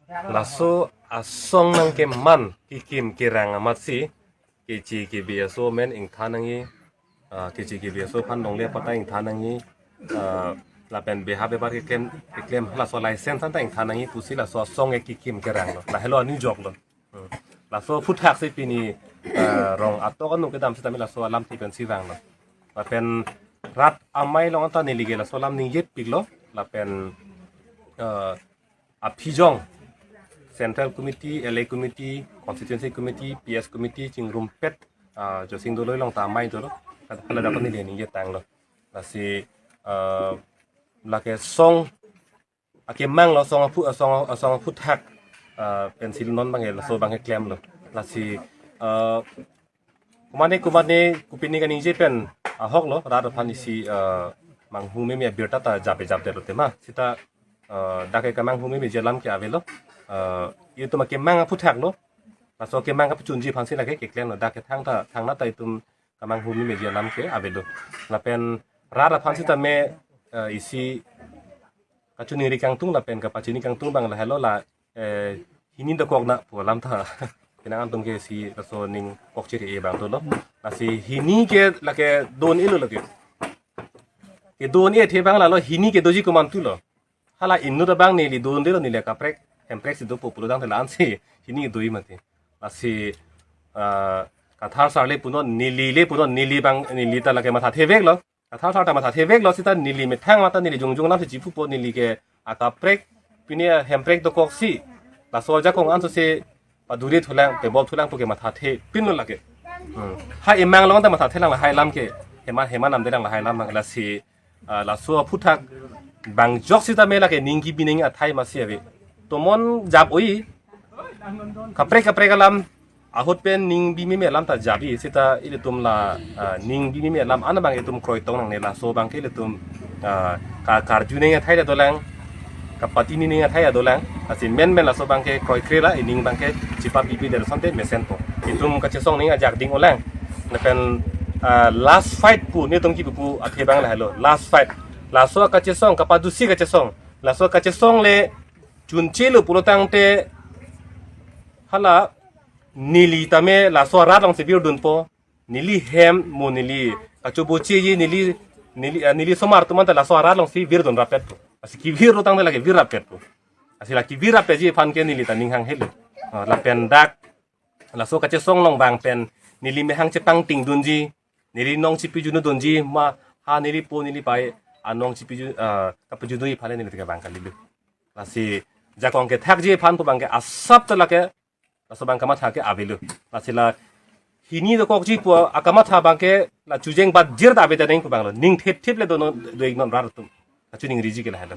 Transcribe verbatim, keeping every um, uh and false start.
Laso asong nangkeman kekim kerang amatsi, kechi kebi aso amen ingthan nangji, ah, kechi kebi aso aphan longle apata ingthan nangji, ah, lapen beha bebar keklem, keklem laso license anta ingthan nangji pusi laso asong ke kekim kerang lo. Lahelo anujok lo. Hmm. Laso aphuthak si pini, ah, rong atok anu kedam sitame laso alamthe pensi vanglo. Lapen rat amei along anta neli ke laso alam ningjepiklo. Lapen, ah, aphijong Central Committee, L A Committee, Constituency Committee, P S Committee chingrumpet, ah, Josing Doloi along ta amei dolo. Hala dak neli ningjetanglo. Lasi, ah, lake song akemang lo, song aphu, song, song aphuthak, ah, pensi non abang laso abang klemlo. Lasi, ah, komatne komatne kopine kaningje pen ahok lo, rat aphan isi, ah, manghu meme abirta ta jape japdetlo tema. Sita, ah, dak ke kamanghu memeji alam ke avelo. Ah, itum akemang aphuthak lo. Laso akemang kapachunji aphansi lake keklemlo. Dak ke thangta, thangnat ta itum kamanghu memeji alam ke avelo. Lapen rat aphan sitame, ah, isi kachiningri kangtung lapen kapachini kangtung abang lahelo la, eh, hini dokok na pu alam ta. Penang atum ke isi laso ning kokchiri abang dolo. Lasi hini ke lake don-elo lake. Kedon-ethe abang lalo hini ke doji komantulo. Hala inut abang neli dondelo, neli kaprek, hemprek si dopo pulo tangte la-ansi hini ke doji mati. Lasi, ah, Kathar sar le punon, neli le punon, neli abang, neli ta lake mathatheveklo. Kathar sar ta mathatheveklo sita neli methang mata neli jongjong alamsi chipupo, neli ke akaprek pine hemprek dokoksi laso ajakong ansose paduri thulang, pebol thulang pu ke mathathepinlo lake. Hmm. Ha emang along ta mathathelang lahai alam ke. Heman, heman namdelang lahai alam abang lasi, ah, laso aphuthak bangjok sitame lake ning kebi nangji athai masi ave. Tomon jap oi. Kaprek kaprek alam ahut pen ning bi meme alam ta jabi sita ilitum la, ah, ning bi meme alam an abang itum kroitong nangne, laso abang ke ilitum, ah, ka karju nangji athai ta dolang, kapatini nangji athai ta dolang, lasi menmen laso abang ke kroikre la ining abang ke chipapipi der sonte mesenpo. Itum kachesong nangji ajak ding olang. Lapen, ah, last fight pu netum kipu pu athe abang lahelo, last fight. Laso kachesong, kapadusi kachesong. Laso kachesong le chunchelo pulo tangte hala neli tame laso arat alongsi virdunpo. Neli hem mo neli kachobocheji neli, neli, ah, neli osomar atum anta laso arat alongsi virdun rappetpo. Lasi kevir lo tangte lake vir rappetpo. Lasi la kevir rappetji aphan ke neli ta ning hanghelo. Ah, lapen dak laso kachesong along abang pen neli mehang chepangtingdunji, neli nong chipijunudunji ma, ha neli po neli pai anong chipiju, ah, kapijunudunji aphan le neli ta kevang kalilo. Lasi jakong kethakji aphan pu abang ke asap ta lake laso abang kamatha ke avelo. Lasi la hini dokokji pu akamatha abang ke la chujeng bat jir ta ave ta neng pu abang lo. Ning thip thip le dono do-ik non rat atum. Kachiningriji ke lahelo.